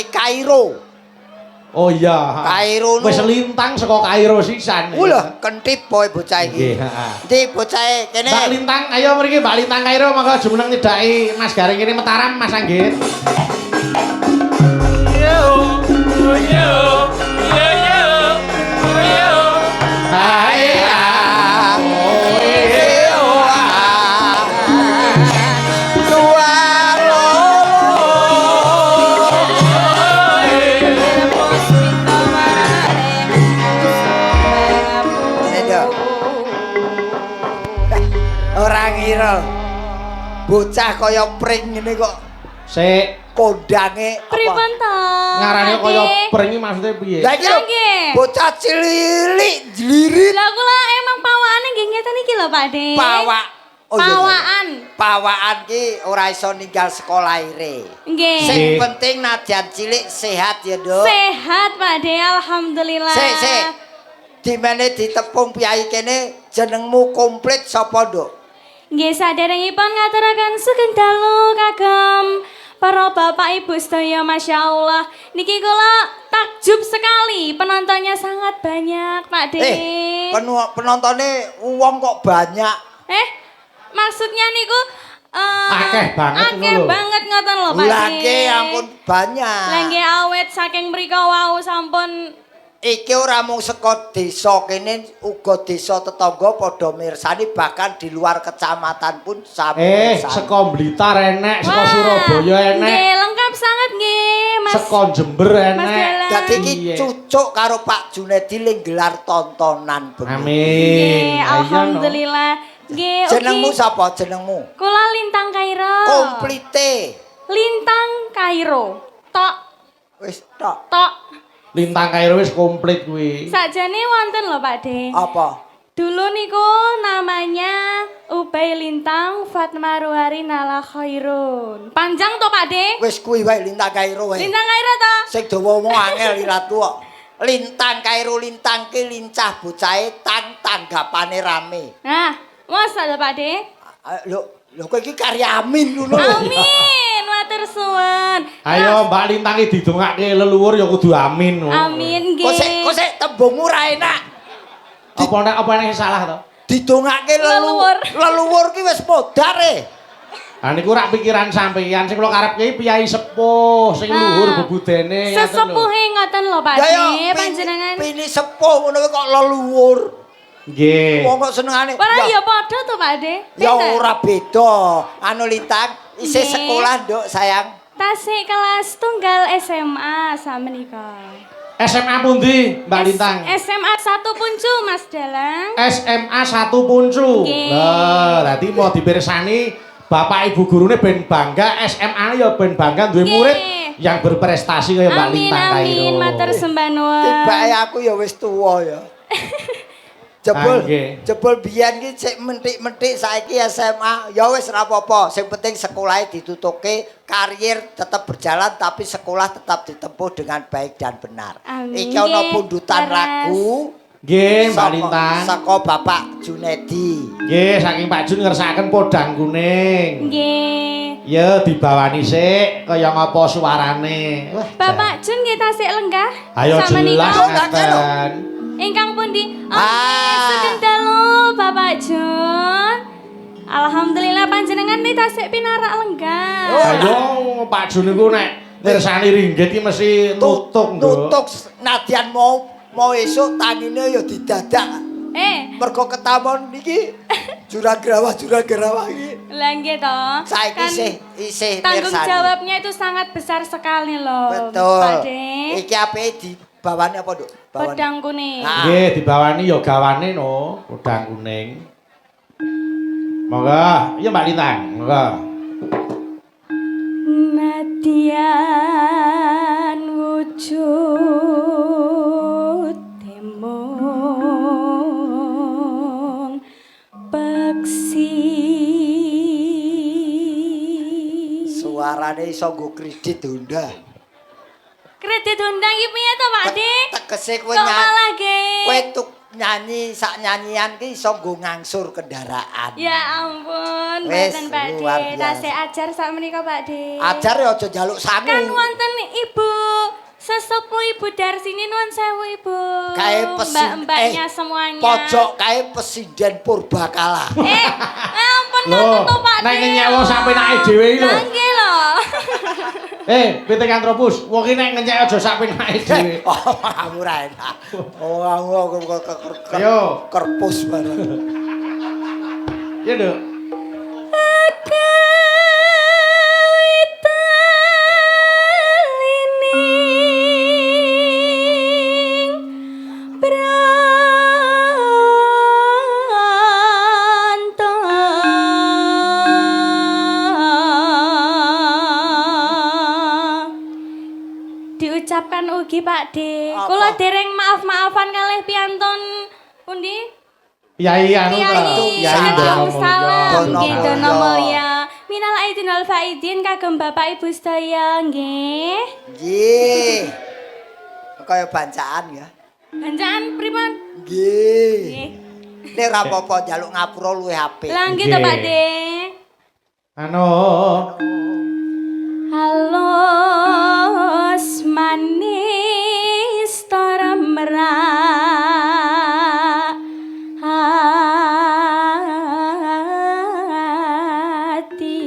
Kairo. Oh iya. Kairo Wis lintang saka Kairo sisan. Lho, kentip poe bocah iki. Nggih, heeh. Ndi bocahe kene? Mbak Lintang, ayo mriki Mbak Lintang Kairo, monggo jumeneng nyedhaki Mas Gareng kene Mataram, Mas Anggit. Yo yo yo yo yo. Hai ah. Eh, oh, ah. Dua loro. Ini. Ora ngira. Bocah kaya pring ngene kok Sik, kondange apa? Pripun to? Ngarane Pak kaya De? pring iki maksudnya piye? Lah iki lho, Nggih. bocah cilik jlirit. Lah kula emang pawakane nggih ngeten iki lho, Pak De. Pawak. Oh, iya, iya. Pawaan. Pawaan ki ora iso ninggal sekolah ire. Nggih. Sing Nggih. penting nadyan cilik sehat ya, Nduk. Sehat, Pak De, alhamdulillah. Sik, sik. Dimene ditepung piyai kene jenengmu komplit sapa, Nduk? Nggih, saderengipun ngaturaken sugeng dalu kagem para bapak ibu sedaya, Masya Allah. Niki kula takjub sekali, penontonnya sangat banyak, Pak De. Eh, penontone wong kok banyak. Eh, maksudnya niku Akeh banget akeh ngono lho. banget ngoten lho, Pak Lah De. nggih ampun banyak. Lah nggih awet saking mriko wau sampun. Iki ora mung saka desa kene, uga desa tetangga padha mirsani, bahkan di luar kecamatan pun sami Eh, mirsani. saka Blitar enek, saka Wah, Surabaya enek, nggih, lengkap sangat nggih, Mas. saka Jember Mas enek. Dalang. Dadi iki Iya. cucuk karo Pak Junedi ling gelar tontonan bengi. Amin. Nggih, Ayo, no. alhamdulillah. Nggih, Jenengmu ugi. sapa jenengmu? Kula Lintang Kairo. Komplite. Lintang Kairo. Tok. Wis tok. Tok. Lintang Kairo wis komplit kuwi. Sakjane wonten lho, Pak De. Apa? Dulu niku namanya Ubay Lintang Fatma Ruhari Nala Khairun. Panjang to, Pak De? Wis kuwi wae, Lintang Kairo wae. Lintang Kairo to? Sing dawa omong angel ilatku kok. Lintang Kairo, lintang ki lincah bocahe, tang tanggapane rame. Nah, masa to, Pak De? Ah, lho, lho, kowe iki karya amin ngono lho. Amin, matur suwun. Ayo Mbak Lintang iki didongake leluhur ya kudu amin. Amin nggih. Kok sik tembungmu ra enak. Apa nek salah to? Didongake leluhur. Leluhur. Leluhur ki wis modar e. Ha niku rak pikiran sampeyan, sing kula karepke piyai sepuh sing Ah. luhur bebudene ngaten lho. Sesepuhe ngoten lho, Pak Ya ya, De, panjenengan. Pini sepuh ngono kuwi kok leluhur. Nggih. Wong kok senengane. Ora ya padha to, Pak De? Ya Pinten? ora beda. Anu Lintang, isih sekolah, Nduk, sayang? Tasik kelas tunggal SMA samenika. SMA pundi, Mbak Lintang? SMA 1 Puncu, Mas Dalang. SMA 1 Puncu. Nggih. Lah, dadi mau dipirsani bapak ibu gurune ben bangga, SMA ya ben bangga duwe murid yang berprestasi kaya Mbak Amin Lintang amin, Kairo. matur sembah nuwun. Tibake aku ya wis tuwa ya. Jebul, Ah, nggih. jebul biyen ki sik mentik-mentik, saiki SMA, ya wis ora apa-apa. Sing penting sekolahnya ditutuke, karier tetap berjalan tapi sekolah tetap ditempuh dengan baik dan benar. Amin. Iki ana Nggih, pundutan leres. lagu Nggih, Mbak Lintang. saka Bapak Junedi. Nggih, saking Pak Jun ngersakaken podang kuning. Nggih. Ya dibawani sik kaya ngapa suarane. Wah, Bapak Jun nggih tasik lenggah. Ayo Samenika. jelas Oh, kakek lho. ngaten. Ingkang pundi? Oh, Ah. sugeng dalu, Bapak Jun. Alhamdulillah panjenengan nih tasik pinarak lenggah. Oh. Ayo Pak Jun niku nek mirsani ringgit iki mesti nutuk, Nduk. Nutuk nadyan mau mau esuk tangine ya didadak. Eh, Mergo ketamon iki jurang gerawah jurang gerawah iki. Lah nggih to. Saiki Kan isih isih tanggung mirsani. jawabnya itu sangat besar sekali loh. Betul. Pak De. Iki apike dibawani apa, Nduk? Bawani. Pedang kuning. Nah. Nggih, dibawani ya gawane no, podang kuning. Monggo, iya Mbak Lintang, monggo. Nadyan wujud mung peksi. Suarane iso nggo kredit Honda. Kredit Honda iki piye to, Pak De? Tegese kowe Kok malah ge kowe tuk nyanyi sak nyanyian ki iso nggo ngangsur kendaraan. Ya ampun, Wis, mboten Pak luar De. biasa. Tasih ajar sak menika Pak De. Ajar ya aja njaluk sangu. Kan wonten Ibu sesepuh Ibu Darsini, nuwun sewu Ibu. Kae pesin Mbak-mbaknya semuanya. Pojok kae pesinden purbakala. Eh, ampun Lho, ngoten to Pak De. nek ngenyek wong sampe nake dhewe iki lho. Lah nggih lho. Eh, Pithecanthropus, wong ki nek ngenyek aja sak penake dhewe. Oh, aku ora enak. Oh, aku Ayo. kerpus bareng. Iya, Nduk. Kawitalining pranta diucapkan ugi Pak De. Apa? Kula dereng maaf-maafan kalih piantun pundi? Yai anu ta. Kiai Yai Salam Dono salam Mulya. nggih Dono Dono Mulya. Mulya. Minal aidin wal faidin kagem Bapak Ibu sedaya nggih. Nggih. Kaya bancaan ya. Bancaan pripun? Nggih. Nggih. Nek ora apa-apa njaluk ngapura luwih apik. Lah nggih to Pak De. Anu, Halus manis tora merak hati.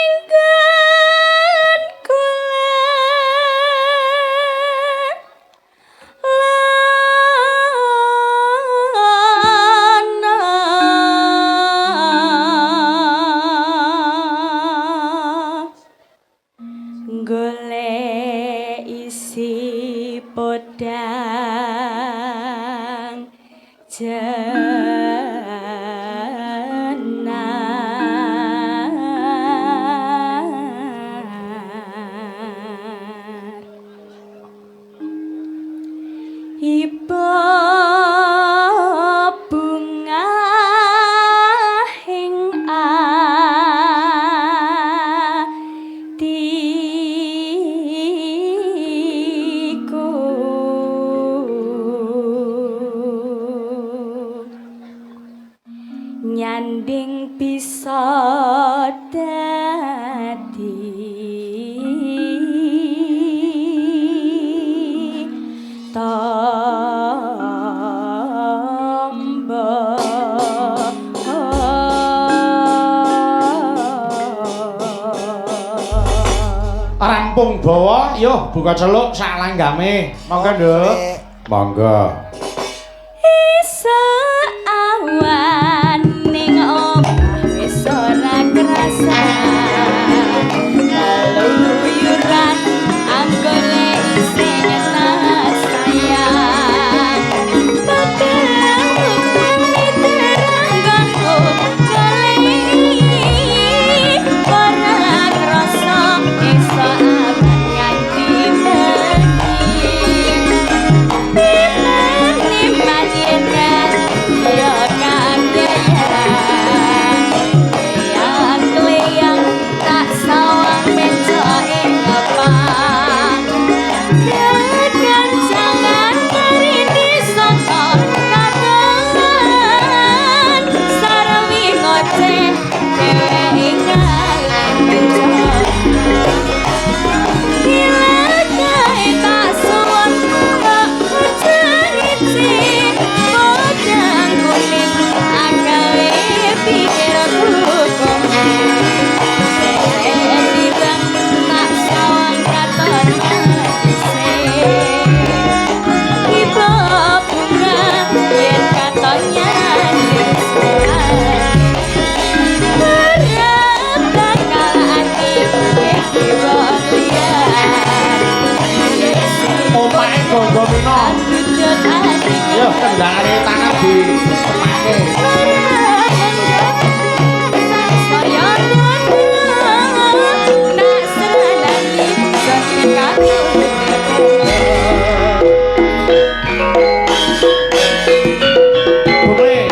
Usenggan kula lana golek isi podang jenar. Iba bunga ing atiku nyanding bisa dadi tombo. Rampung bawa, yo buka celuk sak langgame. Monggo, Nduk. Oke. Monggo. Iso awan ning omah wis ora kerasa. Keluyuran anggone isih nyetak sayang. Beberapa teranggonku goleki ora krasa iso awan nganti bengi. Omahe Gonggo Mino. Yo kendangane tanah di temake. Bumi.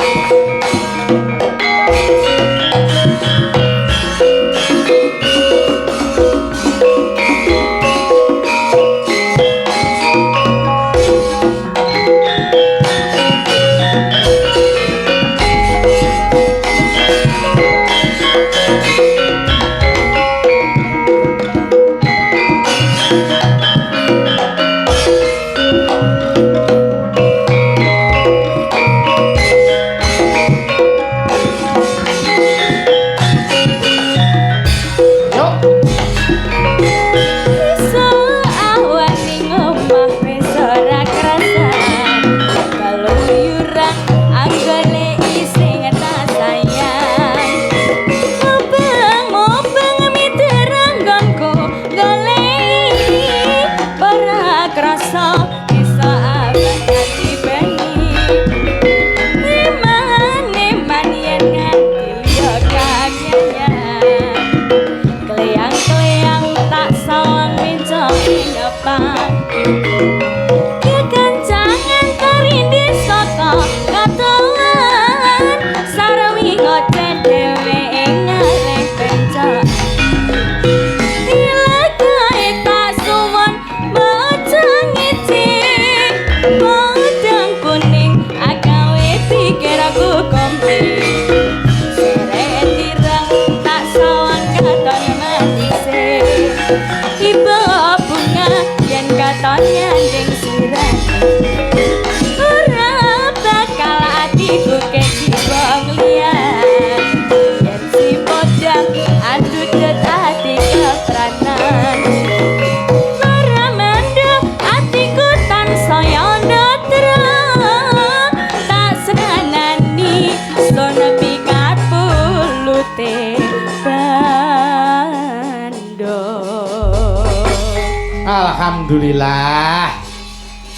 Alhamdulillah.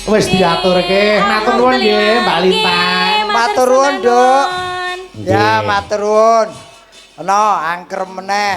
Wis diaturke. Matur nuwun nggih, Mbak Lintang. Matur nuwun, Nduk. Ya, Nggih. matur nuwun. Ana angker meneh.